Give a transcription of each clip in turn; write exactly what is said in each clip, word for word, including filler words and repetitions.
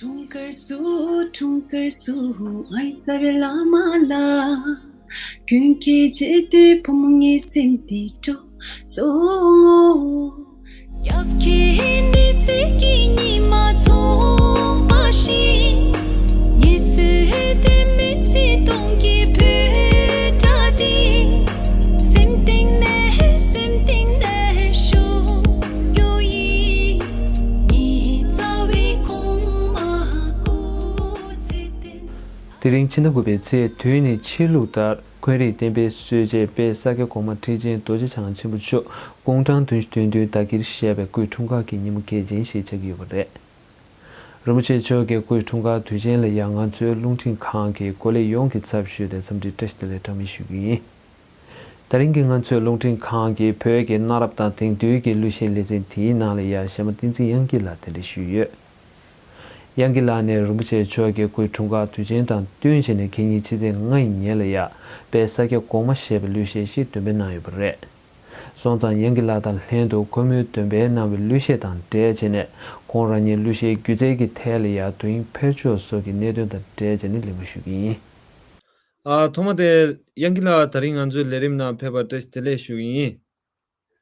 འཁྲུངས་སྐར་བསུ། འཁྲུངས་སྐར་བསུ། ང་ཡི་རྩ་བའི་བླ་མ་ལགས། ཀུན་མཁྱེན་རྗེ་བདུད་ཕོ་མོ་ངའི་སེམས་འདི་སྤྲོ་སོང་ངོ་། སྐྱབས་མཁན་ནི་གསེར་གྱི་ཉི་མ་ཚོང་པ་བཞིན། ངལ་གསོས་དེ་མི་ཚེ་སྟོང་གི་བོད་སྒྲ་འདི། སེམས་གཏིང་ནས་སེམས་གཏིང་ནས་ཤོད་རྒྱུ་ཡིན། ངའི་རྩ་བའི་གོང་མ་སྐུ་ཚེ་བརྟན། དེ་རིང་ཕྱི་ཟླ་དགུ་པའི་ཚེས་བདུན་ནི་ཕྱི་ལུགས་ལྟར། འཁོན་རིགས་བསྟན་པའི་སྲོལ་འབྱེད་དཔལ་ས་སྐྱ་གོང་མ་ཁྲི་ཆེན་རྡོ་རྗེ་འཆང་ཆེན་པོ་མཆོག་དགུང་གྲངས་བདུན་ཅུ་དོན་བདུན་དར་དཀྱིལ་བཞད་པའི་སྐུའི་འཁྲུངས་སྐར་གྱི་ཉིན་མོ་གལ་ཆེན་ཞིག་ཆགས་ཀྱི་ཡོད་པ་རེད། རིན་པོ་ཆེ་མཆོག་གི་སྐུའི་འཁྲུངས་སྐར་དུས་ཆེན་ལ་ཡང་ང་ཚོའི་རླུང་འཕྲིན་ཁང་གི་འགོ་ལས་ཡོངས་ཀྱི་ཚབ་ཞུས་ཏེ་འཚམས་འདྲི་བཀྲ་ཤིས་བདེ་ལེགས་གྲངས་མེད་ཞུ་གི་ཡིན། དེ་རིང་གི་ང་ཚོའི་རླུང་འཕྲིན་ཁང་གིས་བོད་ཀྱི་གནའ་རབས་དང་དེང་དུས་ཀྱི་གླུ་གཞས་ལེ་ཚན་དེའི་ནང་ལ་ཡང་གཞས་མ་བསྟན་འཛིན་དབྱངས་སྐྱིད་ལགས་གདན་འདྲེན་ཞུས་ཡོད། དབྱངས་སྐྱིད་ལགས་ནས་རིན་པོ་ཆེ་མཆོག་གི་སྐུའི་འཁྲུངས་སྐར་དུས་ཆེན་དང་བསྟུན་བྱས་ནས་ཁེ་ཉིན་ཕྱི་ཚེས་ལྔ་ཡི་ཉིན་ལ་ཡང་དཔལ་ས་སྐྱ་གོང་མ་ཞེས་པའི་གླུ་གཞས་ཤིག་འདོན་སྤེལ་གནང་ཡོད་པ་རེད། སོང་ཙང་དབྱངས་སྐྱིད་ལགས་དང་ལྷན་དུ་ཁོ་མོས་འདོན་སྤེལ་གནང་བའི་གླུ་གཞས་དང་འབྲེལ་བྱས་ནས་ཁོང་རང་ཉིད་གླུ་གཞས་སྒྱུ་རྩལ་གྱི་ཐད་ལ་ཡང་དོ་དབྱིངས་འཕེལ་ཕྱོགས་སོགས་ཀྱི་གནད་དོན་དང་འབྲེལ་བྱས་ནས་གླེང་མོལ་ཞུ་གི་ཡིན། ཨ། ཐོག་མ་དེ་དབྱངས་སྐྱིད་ལགས་ད་རིང་ང་ཚོའི་ལས་རིམ་ནང་ཕེབས་པར་བཀྲ་ཤིས་བདེ་ལེགས་ཞུ་གི་ཡིན།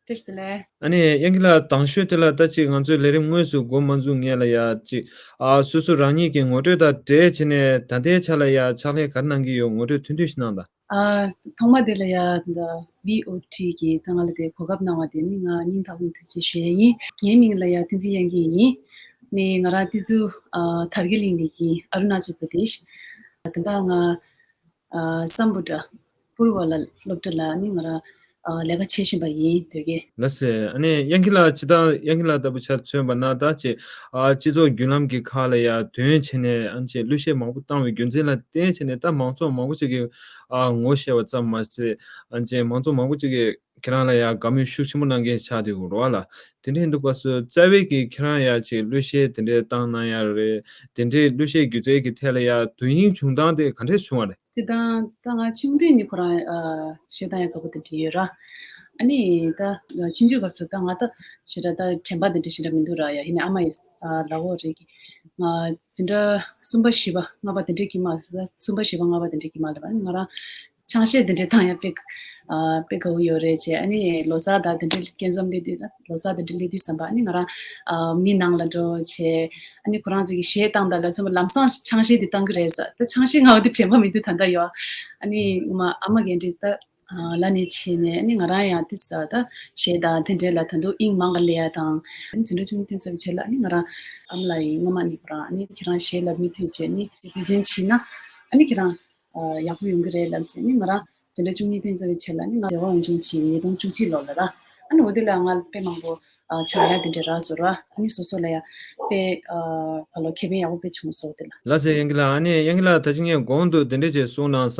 བཀྲ་ཤིས་བདེ་ལེགས། ཨ་ནི་དབྱངས་སྐྱིད་ལགས་དང་ཤོས་དེ་ལ་ད་ཅིག་ང་ཚོའི་ལས་རིམ་དངོས་སུ་འགོ་མ་འཛུགས་སྔོན་ལ་ཡ་ཅིག་ཨ་སོ་སོ་རང་ཉིད་ཀྱི་ངོ་སྤྲོད་དང་འབྲེལ་བྱས་ནས་ད་ལྟའི་ཆ་ལ་ཡ་ཕྱག་ལས་ག་རེ་གནང་གི་ཡོད་ངོ་སྤྲོད་ཐུང་ཐུང་ཞིག་གནང་དང་། ཨ། ཐོག་མ་དེ་ལ་ཡ་ད་ལྟ་བྷི་ཨོ་ཊི་གིས་ད་ང་ལ་དེ་གོ་སྐབས་གནང་བ་དེ་ནི་ང་སྙིང་ཐག་པ་ནས་ཐུགས་རྗེ་ཆེ་ཞུ་ཡས་ཡིན། ངའི་མིང་ལ་ཡ་བསྟན་འཛིན་དབྱངས་སྐྱིད་ཡིན། ནི་ང་རང་ཏི་ཛུ་ཨ་དར་རྒྱས་གླིང་ནས་ཡིན། ཨ་རུ་ན་ཅལ་པྲ་དེཤ། ད་ལྟ་ང་ཨ་སམ་བྷོ་ཊ་པུར་བ་ལ་སློབ་གྲྭ་ལ་ནི་ང་རང་ཨ་ལས་ཀ་བྱེད་བཞིན་པ་ཡིན་དོལ་རྒྱལ། ལགས་སེ། ཨ་ནི་དབྱངས་སྐྱིད་ལགས་སྤྱིར་བཏང་དབྱངས་སྐྱིད་ལགས་ལྟ་བུ་ཆ་མཚོན་པ་ན་ད་ཅིག་ཨ་སྤྱི་ཚོགས་བརྒྱུད་ལམ་གྱི་ཁག་ལ་ཡ་དོན་བྱས་ནས་ཨ་ཅིག་གླུ་གཞས་མང་པོ་བཏང་བའི་རྒྱུ་མཚན་ལ་བརྟེན་བྱས་ནས་ད་མང་ཚོགས་མང་པོ་ཅིག་གིས་ཨ་ངོ་ཤེས་པ་ཙམ་མ་ཟད་ཨ་ཅིག་མང་ཚོགས་མང་པོ་ཅིག་གིས་ཁྱེད་རང་ལ་ཡ་དགའ་མོས་ཤུགས་ཆེན་པོ་གནང་མཁན་ཆགས་བསྡད་ཡོད་རེད་བ་ལགས། དེ་འདྲའི་འདུག་སྐབས་སུ་རྩ་བའི་གི་ཁྱེད་རང་ཡ་ཅིག་གླུ་གཞས་དེ་འདྲའི་བཏང་གནང་ཡ་རེད། དེ་འདྲའི་གླུ་གཞས་སྒྱུ་རྩལ་གྱི་ཐད་ལ་ཡ་དོ་དབྱིངས་བྱུང་སྟངས་དེ་ག་འདྲས་བྱུང་བ་རེད། སྤྱིར་བཏང་ད་ང་ཆུང་དུས་ནས་ཁོ་རང་ཨ་གཞས་བཏང་ཡ་དགའ་པོ་དེ་འདྲ་ཡོད་ར། ཨ་ནི་ད་ཆུང་དུས་སྐབས་སུ་ད་ང་ད་ཞེ་དྲག་ད་དྲན་པ་དེ་འདྲ་ཞེ་དྲག་མི་འདུག་ར། ཡ་ཡིན་ནའི་ཨ་མ་ཡི་ཨ་ལག་འོག་རེད་གི། ང་འཛིན་གྲྭ་གསུམ་པ་བཞི་པ་ལྔ་པ་དེ་འདྲའི་དཀྱིལ་མ་ཟེར་ད་གསུམ་པ་བཞི་པ་ལྔ་པ་དེ་འདྲའི་དཀྱིལ་མ་ལ་བ་ང་རང་ཆང་གཞས་དེ་འདྲའི་བཏང་ཡ་དཔེ་ཨ་དཔེ་དགའ་བོ་ཡོད་རེད་ཅེས། ཨ་ནི་ལོ་གསར་དང་དེ་འདྲའི་སྐྱེ་མཚམས་སླེབས་དུས་ད་ལོ་གསར་དེ་འདྲ་སླེབས་དུས་ཙམ་པ་ཨ་ནི་ང་རང་ཨ་མི་ནང་ལ་འགྲོ་བྱས། ཨ་ནི་ཁོ་རང་ཚོ་གི་གཞས་བཏང་ད་ལ་ཚང་མ་ལམ་སང་ཆང་གཞས་དེ་བཏང་གི་རེད་ཟེར། ད་ཆང་གཞས་ང་འོ་དེ་དྲན་པ་མི་འདུག་ད་ལྟ་ཡོད། ཨ་ནི་ངོ་མ་ཨ་མ་གི་འདྲི་ད་ལ་ནས་བྱས་ནས་ཨ་ནི་ང་རང་ཡང་དེ་ཟ་ད་གཞས་དང་དེ་འདྲའི་ལ་ད་དུང་དབྱིངས་མང་ག་ལས་ཡ་དང་ཨ་ནི་འཛིན་གྲྭ་བཅུ་གཉིས་ཐོན་ཚར་བའི་རྗེས་ལ་ཨ་ནི་ང་རང་ཨ་མ་ལགས་ཡིན་སྔོན་མ་ནས་ཁོ་རང་ཨ་ནི་ཁྱེད་རང་གཞས་ལབ་མི་ཐུབ་བྱས་ནི་འབད་བརྩོན་བྱས་ན་ཨ་ནི་ཁྱེད་རང་ཨ་ཡག་པོ་ཡོང་གི་རེད་ལབ་བྱས་ནི་ང་རང་འཛིན་གྲྭ་བཅུ་གཉིས་ཐོན་ཚར་བའི་རྗེས་ལ་ནི་ང་རེ་བ་ཡོད་ཅུང་ཆེ་ཉིས་སྟོང་བཅུ་གཅིག་ལོ་ལ་ར་ཨ་ནི་འོ་དེ་ལ་ང་དཔེ་མང་པོ་ཨ་ཆགས་ཡ་དེ་འདྲ་རག་སོང་ར། ཨ་ནི་སོ་སོ་ལ་ཡ་དཔེ་ཨ་ཕ་ལོ་ཁེ་ཕན་ཡག་པོ་དཔེ་བྱུང་སོང་དེ་ལ། ལགས་སེ་དབྱངས་སྐྱིད་ལགས། ཨ་ནི་དབྱངས་སྐྱིད་ལགས་ད་ཅི་ངས་གོང་དུ་དེ་འདྲ་ཅིག་གསུངས་གནང་ས་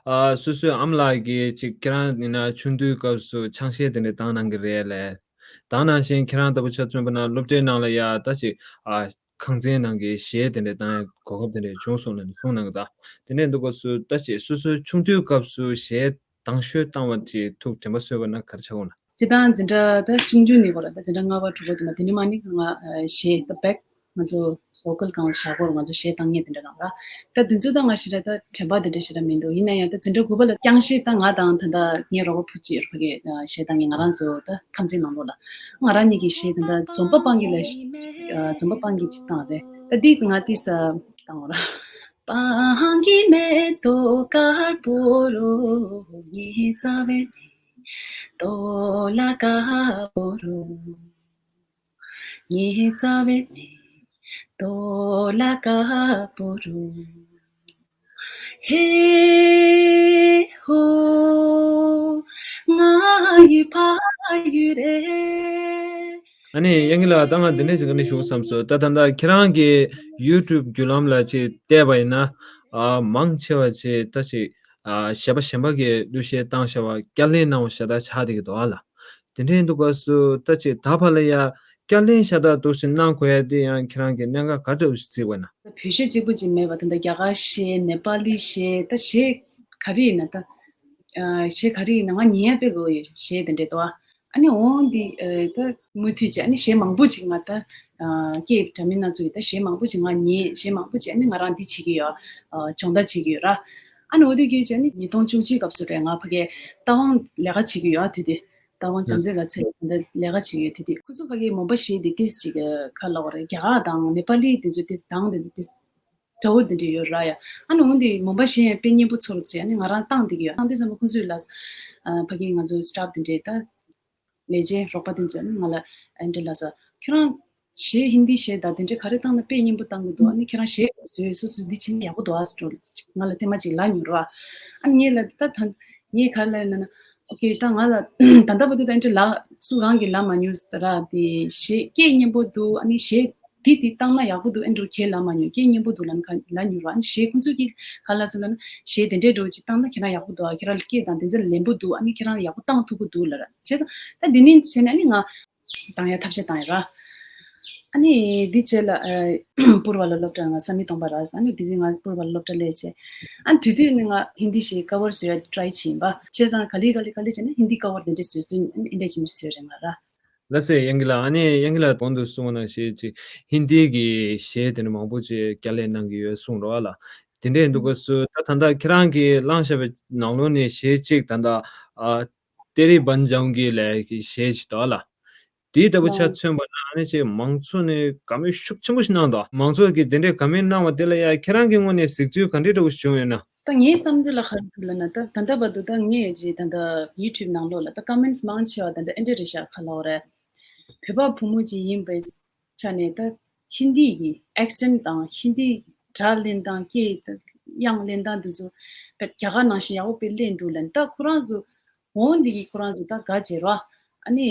ཨ་སོ་སོའི་ཨ་མ་ལགས་ཀྱིས་ཅིག་ཁྱེད་རང་ཡིན་ན་ཆུང་དུས་སྐབས་སུ་ཆང་གཞས་དེ་འདྲ་བཏང་གནང་གི་རེད་ལས། ད་ནང་བཞིན་ཁྱེད་རང་ལྟ་བུ་ཆ་མཚོན་པ་ན་སློབ་གྲྭའི་ནང་ལ་ཡ་ད་ཅིག་ཨ་ཁང་ཚན་ནང་གི་གཞས་དེ་འདྲ་བཏང་ཡ་གོ་སྐབས་དེ་འདྲ་བྱུང་སོང་ལབ་ནས་གསུངས་གནང་གི། ད་དེ་འདྲ་འདུག་སྐབས་སུ་ད་ཅིག་སོ་སོའི་ཆུང་དུས་སྐབས་སུ་གཞས་དང་ཤོས་བཏང་བ་ཅིག་ཐུགས་དྲན་པ་གསོས་པ་ན་ག་རེ་ཆགས་ཀྱི་ཡོད་ན། སྤྱིར་བཏང་འཛིན་གྲྭ་ད་ཆུང་ཆུང་ནས་གོ་ལ་ད་འཛིན་གྲྭ་ལྔ་པ་དྲུག་པ་དེ་མ་དེ་ནས་མ་ནི་ང་གཞས་ད་བེག་ང་ཚོ་བོ་ཀལ་གང་བཞག་གོ་ང་ཚོ་གཞས་བཏང་མཁན་དེ་འདྲ་གང་ར། ད་དེ་ཚོ་ད་ང་ཞེ་དྲག་ད་དྲན་པ་དེ་འདྲ་ཞེ་དྲག་མི་འདུག་ཡིན་ན་ཡང་ད་འཛིན་གྲྭ་དགུ་པ་ལ་རྐྱང་གཞས་ད་ང་དང་ད་ད་ངའི་རོགས་པ་བུ་གཅིག་ཡོད་རེད་ཕ་གི་གཞས་བཏང་མཁན་ང་རང་ཚོ་ད་ཁང་ཚན་ནང་ལོགས་ལ་ང་རང་གཉིས་ཀྱི་གཞས་དེ་ད་འཛོམས་པ་སྤང་གི་ལ་འཛོམས་པ་སྤང་གི་ཅིག་བཏང་རེད། ད་འདི་ང་ཏི་ས་བཏང་བ་ར། སྤང་གི་མེ་ཏོག་དཀར་པོ་རུ་ངའི་རྩ་བའི་མེ་ཏོག་ལ་དཀར་པོ་རུ། ངའི་རྩ་བའི་མེ་ཏོག་ལ་དཀར་པོ་རུ། ཧེ་ཧོ། ང་ཡི་ཕ་ཡུལ་རེད། ཨ་ནི་དབྱངས་སྐྱིད་ལགས་ད་ང་འདི་འདྲ་ཞིག་ག་ནས་ཞུ་བསམ་སོང་། ད་ད་ལྟ་ཁྱེད་རང་གི་ཡུ་ཊུབ་བརྒྱུད་ལམ་ལ་ཅིག་བལྟས་པ་ཡིན་ན་ཨ་མང་ཆེ་བ་ཅིག་ད་ཅིག་ཨ་གཞས་པ་གཞན་པ་གི་གླུ་གཞས་བཏང་བཞག་པ་བསྐྱར་ལེན་གནང་བ་ཞེ་དྲག་ཆགས་བསྡད་ཀྱི་འདུག་ཨ་ལ། དེ་འདྲའི་འདུག་སྐབས་སུ་ད་ཅིག་ད་བར་ལ་ཡ་བསྐྱར་ལེན་ཤ་སྟག་འདུག་ཞིག་གནང་དགོས་ཡ་དེ་ཡང་ཁྱེད་རང་གི་གནད་འགག་ག་འདྲ་བོ་ཞིག་བརྩིས་པ་ན། བོད་གཞས་གཅིག་པུ་ཅིག་མེད་པ་ད་ལྟ་རྒྱ་གར་གཞས་ནེ་པ་ལི་གཞས་ད་གཞས་ག་རེ་ཡིན་ན་ད་གཞས་ག་རེ་ཡིན་ན་ང་ཉན་ཡ་དཔེ་དགའ་བོ་ཡོད་གཞས་དེ་འདྲའི་ད་ཨ་ནི་འོང་འདི་ད་མུ་མཐུད་ཅིག་ཨ་ནི་གཞས་མང་པོ་ཅིག་ང་ད་ ཨ་སྐད་འདྲ་མིན་སྣ་ཚོགས་ཀྱི་ད་གཞས་མང་པོ་ཅིག་ང་ཉན། གཞས་མང་པོ་ཅིག་ཨ་ནི་ང་རང་འདི་བྱེད་ཀྱི་ཡོད། ཨ་སྦྱོང་བརྡར་བྱེད་ཀྱི་ཡོད་ར། ཨ་ནི་འོ་དེ་གྱོན་བྱས་ནི་ཉིས་སྟོང་བཅུ་གཅིག་སྐབས་སུ་རེད། ང་ཕ་གིའི་རྟ་དབང་ལས་ཀ་བྱེད་ཀྱི་ཡོད། ཨ་དེ་དུས་རྟ་དབང་བྱམས་བརྩེ་ལགས་ཚེ་ལས་ཀ་བྱེད་ཀྱི་ཡོད། དེ་དུས་ཁོ་ཚོ་ཕ་གིའི་མོན་པ་གཞས་དེ་ཏིས་ཅིག་ག་ལབ་དགོས་རེད། རྒྱ་གར་དང་ནེ་པ་ལི་དེ་ཚོ་ཏིས་གདངས་དེ་ཚོ་ཏིས་འདྲ་བོ་དེ་འདྲ་ཡོད་ར་ཡ། ཨ་ནི་འོན་ཏེ་མོན་པ་གཞས་དཔེ་སྙན་པོ་ཚོར་ཚེ་ཨ་ནི་ང་རང་བཏང་བསྡད་ཀྱི་ཡོད། བཏང་དུས་ཙམ་པ་ཁོང་ཚོས་ལབ། ཨ་ཕ་གི་ང་ཚོའི་སི་ཊཕ་དེ་འདྲས་ད་ལས་བྱེད་རོགས་པ་དེ་ཚོས་ཨ་ནི་ང་ལ་ཨ་འདྲས་ལབ་ས། ཁྱོད་རང་གཞས་ཧིན་དི་གཞས་དང་དེ་འདྲས་ག་རེ་བཏང་ན་དཔེ་སྙན་པོ་བཏང་གི་འདུག་ཨ་ནི་ཁྱོད་རང་གཞས་བཟོས་སོ་སོ་འདི་བྱེད་ན་ཡག་པོ་འདུག་ཨ་ཟེར་ང་ལ་ཐེངས་མ་གཅིག་ལབ་མྱོང་ར། ཨ་ནི་ངས་ལབ་ད་ད་ངས་ག་རེ་ལབ་ཡིན་ན། ཨོ་ཀེ། ད་ང་ལ་ད་ལྟ་བར་དུ་ད་ཨེ་འདྲ་ལ་སུ་གང་གིས་ལབ་མ་མྱོང་ཟེར་ར། དེ་གཞས་སྐད་སྙན་པོ་འདུག་ཨ་ནི་གཞས་འདི་འདི་བཏང་ན་ཡག་པོ་འདུག་ཨེ་འདྲ་ཁྱེད་ལབ་མ་མྱོང་། སྐད་སྙན་པོ་འདུག་ལབ་ཁ་ལབ་མྱོང་ར། ཨ་ནི་གཞས་ཁོང་ཚོས་ཀྱིས་ག་ལབ་ཟེར་ན་གཞས་དེ་འདྲའི་འདྲ་ཅིག་བཏང་ན་ཁྱེད་རང་ཡག་པོ་འདུག་ཨ་ཁྱེད་རང་སྐད་དང་དེ་ཚོ་ལེན་པོ་འདུག་ཨ་ནི་ཁྱེད་རང་ཡག་པོ་བཏང་ཐུབ་ཀྱི་འདུག་ལབ་ར། བྱས་ཙང་ད་འདི་ནི་བྱས་ནས་ཨ་ནི་ང་བཏང་ཡ་ཐབས་ཤེས་བཏང་ཡ་ར། ཨ་ནི་འདི་རྗེས་ལ་ཨ་པུར་བ་ལ་སློབ་གྲྭ་ང་བསམ་ཡས་སྟོང་པ་ར། ཨ་ནི་དེ་དུས་ང་པུར་བ་ལ་སློབ་གྲྭ་སླེབས་བྱས། ཨ་ནི་དེ་དུས་ནི་ང་ཧིན་དི་གཞས་ཀ་བར་བཟོ་ཡ་ཊི་རའི་བྱས་ཡིན་པ། བྱས་ཙང་ག་ལེ་ག་ལེ་ག་ལེ་བྱས་ནས་ཧིན་དི་ཀ་བར་དེ་འདྲས་བཟོས་ཚུལ་ཨ་ནི་འདྲས་བྱས་ནས་བཟོས་རེད་ང་ར། ལགས་སེ་དབྱངས་སྐྱིད་ལགས། ཨ་ནི་དབྱངས་སྐྱིད་ལགས་གོང་དུ་གསུངས་པ་ནང་བཞིན་ཅིག་ཧིན་དི་གི་གཞས་དེ་འདྲ་མང་པོ་ཅིག་བསྐྱར་ལེན་གནང་གི་ཡོད་གསུངས་རོགས་ལ། དེ་འདྲས་འདུག་སྐབས་སུ་ད་ད་ལྟ་ཁྱེད་རང་གིས་བླངས་བཞག་པའི་ནང་ལོགས་ནས་གཞས་གཅིག་ད་ལྟ་ཨ་ཏེ་རི་བན་ཇང་གི་ལས་ཀྱི་གཞས་ཅིག་འདུག་ལ། དེའི་ལྟ་བུ་ཆ་མཚོན་པ་ན་ཨ་ནི་ཅིག་མང་ཚོགས་ནས་དགའ་མོས་ཤུགས་ཆེན་པོ་ཞིག་གནང་འདུག་མང་ཚོགས་ཀྱིས་དེ་འདྲའི་དགའ་མོས་གནང་བ་དེ་ལ་ཡ་ཁྱེད་རང་གི་ངོས་ནས་གཟིགས་ཚུལ་ག་འདྲའི་འདྲ་བོ་ཞིག་བྱུང་ཡོད་ན། ད་ངའི་བསམ་ཚུལ་ལ་ག་རེ་འདུག་ལབ་ན། ད་ད་ལྟ་བར་དུ་ད་ངས་ཅིག་ད་ལྟ་ཡུ་ཊུབ་ནང་ལོགས་ལ་ད་ཀོ་མེན་ཊི་མང་ཆེ་བ་ད་ད་ཨེ་འདྲ་རེད་ཤག་ག་ལབ་དགོས་རེད། བོད་པ་བུ་མོ་ཅིག་ཡིན་པའི་ཆ་ནས་ད་ཧིན་དི་གི་ཨེག་སེན་ཊི་དང་ཧིན་དི་སྒྲ་ལེན་སྟངས་སྐད་ད་དབྱངས་ལེན་སྟངས་དེ་ཚོ་རྒྱ་གར་ནང་བཞིན་ཡག་པོ་དཔེ་ལེན་འདུག་ལབ་ནས། ད་ཁོ་རང་ཚོ་འོང་འདི་གི་ཁོ་རང་ཚོ་ད་དགའ་བྱེད་ར། ཨ་ནི་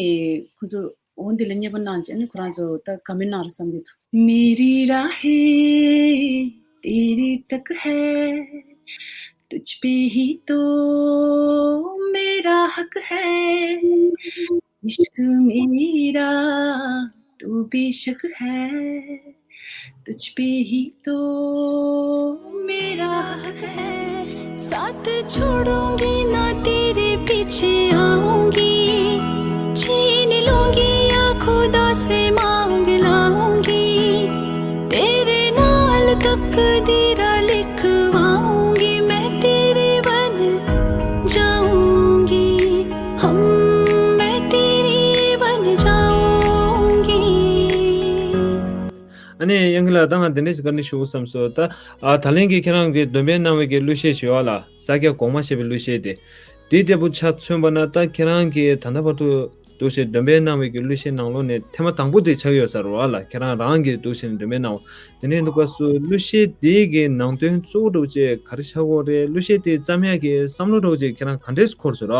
ཁོ་ཚོ་འོང་འདི་ལ་མཉེས་པོ་གནང་བྱས་ཨ་ནི་ཁོ་རང་ཚོ་ད་དགའ་མོས་གནང་རེད་བསམ་གྱི་འདུག मेरी राहें तेरी तक है, तुझ पे ही तो मेरा हक है। इश्क मेरा तो बेशक है, तुझ पे ही तो मेरा हक है। साथ छोड़ूंगी ना, तेरे पीछे आऊंगी, छीन लूंगी या खुदा से मांग लाऊंगी। तेरे नाल तकदीरा लिखवाऊंगी, मैं तेरी बन जाऊंगी, हम, मैं तेरी बन जाऊंगी। ཨ་ནི་དབྱངས་སྐྱིད་ལགས། ད་ང་དེ་འདྲ་ཞིག་བཀའ་འདྲི་ཞུ་དགོས་བསམ་སོང་། ད་ཨ་ད་ལན་གྱི་ཁྱེད་རང་གིས་འདོན་སྤེལ་གནང་བའི་གི་གླུ་གཞས་ཞུ་བ་ལ་ས་སྐྱ་གོང་མ་ཞེས་པའི་གླུ་གཞས་དེ། དེའི་ལྟ་བུ་ཆ་མཚོན་པ་ན་ད་ཁྱེད་རང་གིས་ད་ལྟ་བར་དུ་འདུག་སེ་འདོན་སྤེལ་གནང་བའི་གི་གླུ་གཞས་ནང་ལོགས་ནས་ཐེངས་མ་དང་པོ་དེ་ཆགས་ཡོད་ས་རེད་བ་ལ། ཁྱེད་རང་རང་གིས་འདུག་སེ་འདོན་སྤེལ་གནང་བ་དེ་འདྲ་ཡིན་དུས་སྐབས་སུ་གླུ་གཞས་དེའི་གི་ནང་དོན་གཙོ་བོ་འདྲ་བོ་ཅིག་ག་རེ་ཆགས་ཀྱི་ཡོད་རེད། གླུ་གཞས་དེ་བརྩམ་ཡག་གི་བསམ་བློ་འདྲ་བོ་ཅིག་ཁྱེད་རང་ག་འདྲས་འཁོར་སོང་ར།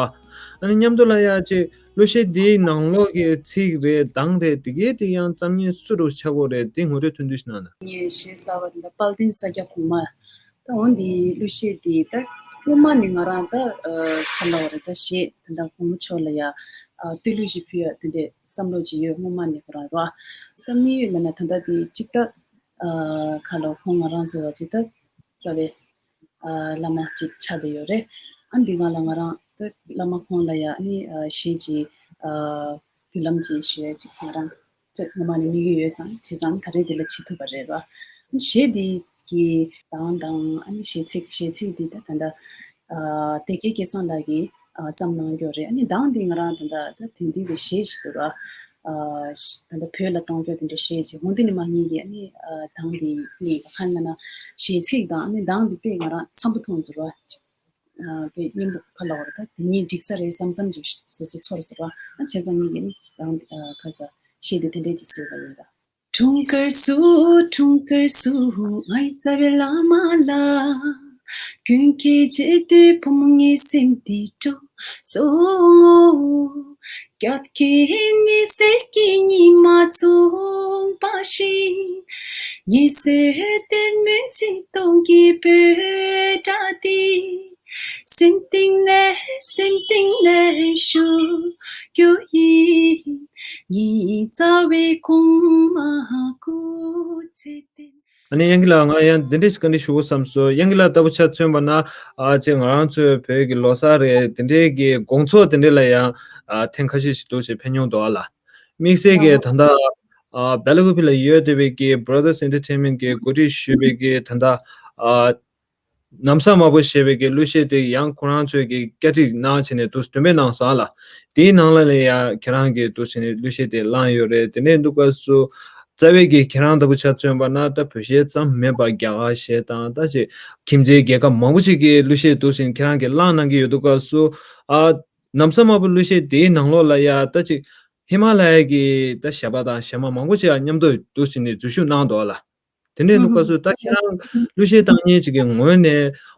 ཨ་ནི་མཉམ་དུ་ལ་ཡ་ཅིག་གླུ་གཞས་འདིའི་ནང་ལོགས་ཀྱི་ཚིག་རེད་གདངས་རེད་དེ་གའི་དེ་ཡང་བརྩམ་མཁན་སུ་འདྲ་བོ་ཆགས་ཀྱི་ཡོད་རེད། དེ་ངོ་སྤྲོད་ཐུང་ཐུང་ཞིག་གནང་ན། ངས་གཞས་གསར་པ་དེ་འདྲ་དཔལ་ལྡན་ས་སྐྱ་གོང་མ། ད་འོ་འདི་གླུ་གཞས་འདི་ད་སྔོན་མ་ནས་ང་རང་ད་ཨ་ག་ལབ་དགོས་རེད། ད་གཞས་དེ་འདྲ་གོང་མ་མཆོག་ལ་ཡ་ཨ་བསྟོད་གླུ་ཞིག་ཕུལ་ཡ་དེ་འདྲའི་བསམ་བློ་ཅིག་ཡོད་སྔོན་མ་ནས་ཁོ་རང་ར། ད་དམིགས་ཡུལ་ལབ་ན་ད་ལྟ་དེ་གཅིག་ད་ཨ་ག་ལབ་ཁོང་ང་རང་ཚོ་བ་ཅིག་ད་རྩ་བའི་ཨ་བླ་མ་གཅིག་ཆགས་བསྡད་ཡོད་རེད། ཨ་འདི་སྒང་ལ་ང་རང་ད་བླ་མ་ཁོང་ལ་ཡ་ཨ་ནི་ཨ་གཞས་ཅིག་ཨ་འབུལ་ལམ་ཅིག་ཞུ་ཡ་ཅིག་ང་རང་ད་སྔོན་མ་ནས་དམིགས་ཡུལ་ཡོད་ཙང་བྱས་ཙང་ད་རེས་འདི་ལ་བྱེད་ཐུབ་པ་རེད་བ། ཨ་ནི་གཞས་འདི་གི་གདངས་དང་ཨ་ནི་གཞས་ཚིག་གཞས་ཚིག་འདི་ད་ད་ལྟ་ཨ་བདེ་སྐྱིད་སྐལ་བཟང་ལགས་ཀྱིས་ཨ་བརྩམས་གནང་རྒྱུ་རེད། ཨ་ནི་གདངས་འདི་ང་རང་ད་ལྟ་ད་དེང་དུས་ཀྱི་གཞས་ཤིག་འདུག་ར། ཨ་ད་ལྟ་བོད་ལ་གཏོང་རྒྱུ་དེ་འདྲ་གཞས་ཅིག་འོང་དེ་ནི་མ་ངེས་ཀྱི་ཨ་ནི་ཨ་གདངས་འདི་ངེས་ཡོད་ཁ་ན་ན་གཞས་ཚིག་དང་ཨ་ནི་གདངས་འདི་དཔེ་ང་རང་འཚམ་པོ་མཐོང་ཚུལ་བ། ཨ་དཔེ་སྙན་པོ་ཁ་ལ་བར་ད་དེ་གཉིས་འགྲིག་ས་རེད་བསམ་བསམ་ཅིག་སོ་སོ་ཚོར་ཟེར་བ། ཨ་བྱས་ཙང་ངེད་ཀྱིས་ནི་གདངས་འདི་ཨ་ཁ་ས་གཞས་འདི་དེ་འདྲས་ཅིག་བཟོས་པ་ཡིན་ད། འཁྲུངས་སྐར་བསུ། འཁྲུངས་སྐར་བསུ། ངའི་རྩ་བའི་བླ་མ་ལགས། ཀུན་མཁྱེན་རྗེ་བདུད་ཕོ་མོ་ངའི་སེམས་འདི་སྤྲོ་སོང་ངོ་། སྐྱབས་མཁན་ངའི་གསེར་གྱི་ཉི་མ་མཚུངས་པ་ཞིག་ངེད་ཚོའི་གཏེར་མའི་ཚིག་དོན་གྱི་བོད་སྒྲ་འདི། སེམས་གཏིང་ནས་སེམས་གཏིང་ནས་ཞུ་རྒྱུ་ཡིན། ངའི་རྩ་བའི་གོང་མ་སྐུ་ཚེ་བརྟན། ཨ་ནི་དབྱངས་སྐྱིད་ལགས། ང་ཡང་འདི་འདྲ་ཞིག་བཀའ་འདྲི་ཞུ་དགོས་བསམ་སོང་། དབྱངས་སྐྱིད་ལགས་ལྟ་བུ་ཆ་མཚོན་པ་ན་ཨ་ཅེ་ང་རང་ཚོའི་བོད་ཀྱི་ལོ་གསར་རེད། དེ་འདྲའི་གི་དགོང་ཚོགས་དེ་འདྲ་ལ་ཡང་ཨ་ཐེངས་ཁ་ཤས་ཤིག་འདུག་ཅེས་ཕེབས་མྱོང་འདུག་ཨ་ལ། དམིགས་བསལ་གྱི་ད་ལྟ་ ཨ་སྦེལ་ཀོབ་ལ་ཡོད་བསྡད་པའི་གི་Brothers Entertainment གི་འགོ་ཁྲིད་ཞུས་པའི་གི་ད་ལྟ་ཨ་ནམ་བཟའ་དམར་པོ་ཞེས་པའི་གི་གླུ་གཞས་དེ་ཡང་ཁོ་རང་ཚོས་གི་བསྐྱར་སྒྲིག་གནང་བྱས་ནས་འདུག་སྟོན་པའི་ནང་སོང་ལ། དེའི་ནང་ལ་ལ་ཡ་ཁྱེད་རང་གི་འདུག་བྱས་ནས་གླུ་གཞས་དེ་བླངས་ཡོད་རེད། དེ་ནས་འདུག་སྐབས་སུ་རྩ་བའི་གི་ཁྱེད་རང་ལྟ་བུ་ཆ་མཚོན་པ་ན་ད་བོད་གཞས་ཙམ་མེད་པ་རྒྱ་གར་གཞས་དང་ད་ཅིག་ཁྱིམ་མཚེས་རྒྱལ་ཁབ་མང་པོ་ཅིག་གི་གླུ་གཞས་འདུག་བྱས་ཁྱེད་རང་གི་བླངས་གནང་གི་ཡོད་འདུག་སྐབས་སུ་ཨ་ནམ་བཟའ་དམར་པོ་གླུ་གཞས་དེའི་ནང་ལོགས་ལ་ཡ་ད་ཅིག་ཧི་མ་ལ་ཡ་གི་ད་གཞས་པ་དང་གཞས་མ་མང་པོ་ཅིག་མཉམ་དུ་འདུག་བྱས་ནས་འཛུལ་ཞུགས་གནང་འདུག་ལ། དེ་ནས་ལུག་པ་ཚོས་ད་ཁྱེད་རང་གླུ་གཞས་བཏང་མཁན་ཅིག་གི་ངོས་ནས་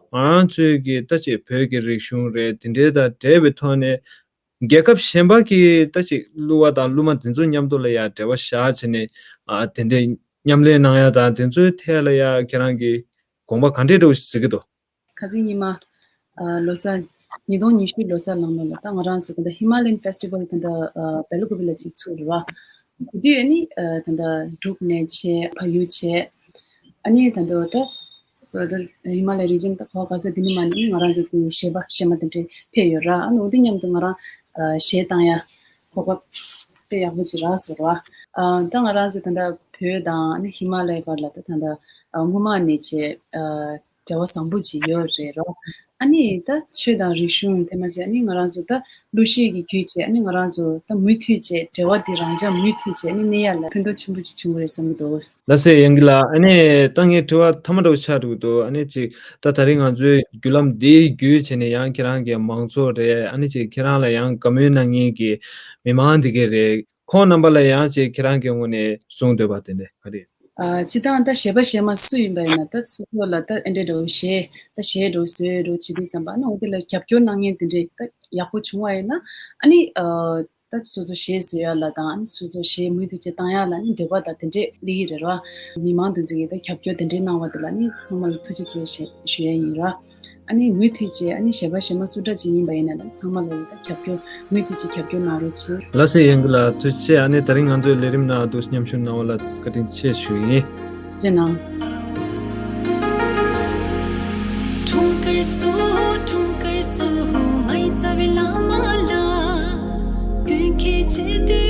ང་རང་ཚོའི་གི་ད་ཅིག་བོད་ཀྱི་རིག་གཞུང་རེད་དེ་འདྲའི་དང་འབྲེལ་བའི་ཐོག་ནས་རྒྱལ་ཁབ་གཞན་པ་གི་ད་ཅིག་གླུ་བ་དང་གླུ་མ་དེ་ཚོ་མཉམ་དུ་ལ་ཡ་འབྲེལ་བ་བཞག་བྱས་ནས་ཨ་དེ་འདྲའི་མཉམ་ལས་གནང་ཡ་དང་དེ་ཚོའི་ཐད་ལ་ཡ་ཁྱེད་རང་གི་དགོངས་པ་ག་འདྲས་འདྲ་བོ་ཞིག་གཟིགས་ཀྱི་འདུག་ཁ་སང་ཉི་མ། ཨ་ལོ་གསར། ཉིས་སྟོང་ཉི་ཤུ་ལོ་གསར་ལང་ལོ་ལ་ད་ང་རང་ཚོ་ད་ལྟ་Himalayan Festival ད་ལྟ་ཨ་སྦེལ་ཀོབ་ལ་ཅིག་ཚུགས་རེད་བ། དེ་དུས་ཨ་ནི་ཨ་ད་ལྟ་འབྲུག་ནས་བྱས་ཕ་ཡུལ་བྱས། ཨ་ནི་ད་ལྟ་ད་སོ་ད་Himalayan region ད་གོ་ག་ས་དེ་ནི་མ་ནི་ང་རང་ཚོ་དེ་གཞས་པ་གཞས་མ་དེ་འདྲས་ཕེབས་ཡོད་ར། ཨ་ནི་འོ་དེ་མཉམ་དུ་ང་རང་ཨ་གཞས་བཏང་ཡ་གོ་སྐབས་དཔེ་ཡག་པོ་ཅིག་རག་སོང་ར། ཨ་ད་ང་རང་ཚོ་ད་ལྟ་བོད་དང་ཨ་ནི་ཧི་མ་ལ་ཡའི་བར་ལ་ད་ད་ལྟ་ཨ་སྔོན་མ་ནས་བྱས་ཨ་འབྲེལ་བ་བཟང་པོ་ཅིག་ཡོད་རེད་རོ། ཨ་ནི་ད་ཆོས་དང་རིག་གཞུང་དེ་མ་ཟད་ཨ་ནི་ང་རང་ཚོ་ད་གླུ་གཞས་ཀྱི་བརྒྱུད་བྱས་ཨ་ནི་ང་རང་ཚོ་ད་མུ་མཐུད་བྱས་འབྲེལ་བ་འདི་རང་འཇགས་མུ་མཐུད་བྱས་ཨ་ནི་གནས་ཡ་ལ་ཕན་ཐོགས་ཆེན་པོ་ཅིག་བྱུང་བ་རེད་བསམ་གྱི་འདུག་ལགས་སེ་ཡང་གི་ལ་ཨ་ནི་ད་ངའི་དྲི་བ་མཐའ་མ་འདྲ་བོ་ཆགས་འགྲོ་གི་འདུག་ཨ་ནི་ཅིག་ད་ད་རིང་ང་ཚོའི་བརྒྱུད་ལམ་འདིའི་བརྒྱུད་བྱས་ནས་ཡང་ཁྱེད་རང་གི་མང་ཚོགས་རེད་ཨ་ནི་ཅིག་ཁྱེད་རང་ལ་ཡང་བཀའ་མོལ་གནང་མཁན་གྱི་མི་མང་འདི་གས་རེད། ཁོང་རྣམ་པ་ལ་ཡང་ཅིག་ཁྱེད་རང་གི་ངོས་ནས་གསུང་འདོད་པ་དེ་འདྲ་ག་རེ། ཨ་སྤྱིར་བཏང་ད་གཞས་པ་གཞས་མ་སུ་ཡིན་པ་ཡིན་ན་ད་སོ་སོ་ལ་ད་ཨེ་འདྲས་འགྲོ་གཞས་ད་གཞས་འགྲོ་བཟོས་འགྲོ་བྱེད་དུས་ཙམ་པ་ཨ་ནི་འོ་དེ་ལ་རྒྱབ་སྐྱོར་གནང་མཁན་དེ་འདྲས་ད་ཡག་པོ་བྱུང་བ་ཡིན་ན་ཨ་ནི་ཨ་ད་སོ་སོ་གཞས་བཟོ་ཡ་ལ་དང་ཨ་ནི་སོ་སོ་གཞས་མུ་མཐུད་བྱེད་བཏང་ཡ་ལ་ཨ་ནི་འདོད་པ་ད་དེ་འདྲས་སླེབས་ཀྱི་རེད་ར། མི་མང་དེ་ཚོ་གིས་ད་རྒྱབ་སྐྱོར་དེ་འདྲས་གནང་བ་དེ་ལ་ཨ་ནི་ཚང་མ་ལ་ཐུགས་རྗེ་ཆེ་ཞེས་ཞུ་ཡ་ཡིན་ར། ཨ་ནི་མུ་མཐུད་བྱས་ཨ་ནི་གཞས་པ་གཞས་མ་སུ་འདྲ་ཅིག་ཡིན་པ་ཡིན་ན་ད་ཚང་མ་ལ་ཡིན་ད་རྒྱབ་སྐྱོར་མུ་མཐུད་ཅིག་རྒྱབ་སྐྱོར་གནང་རོགས་བྱེད། ལགས་སེ་ཡང་གི་ལ་ཐུགས་རྗེ་ཆེ། ཨ་ནི་ད་རིང་ང་ཚོའི་ལས་རིམ་ནང་འདུག་མཉམ་ཞུགས་གནང་བ་ལ་བཀའ་དྲིན་ཆེ་ཞུ་ཡིན། རྗེས་གནང་། འཁྲུངས་སྐར་བཟོ། འཁྲུངས་སྐར་བཟོ། ང་ཡི་རྩ་བའི་བླ་མ་ལ། ཀུན་མཁྱེན་བྱེད་དུས།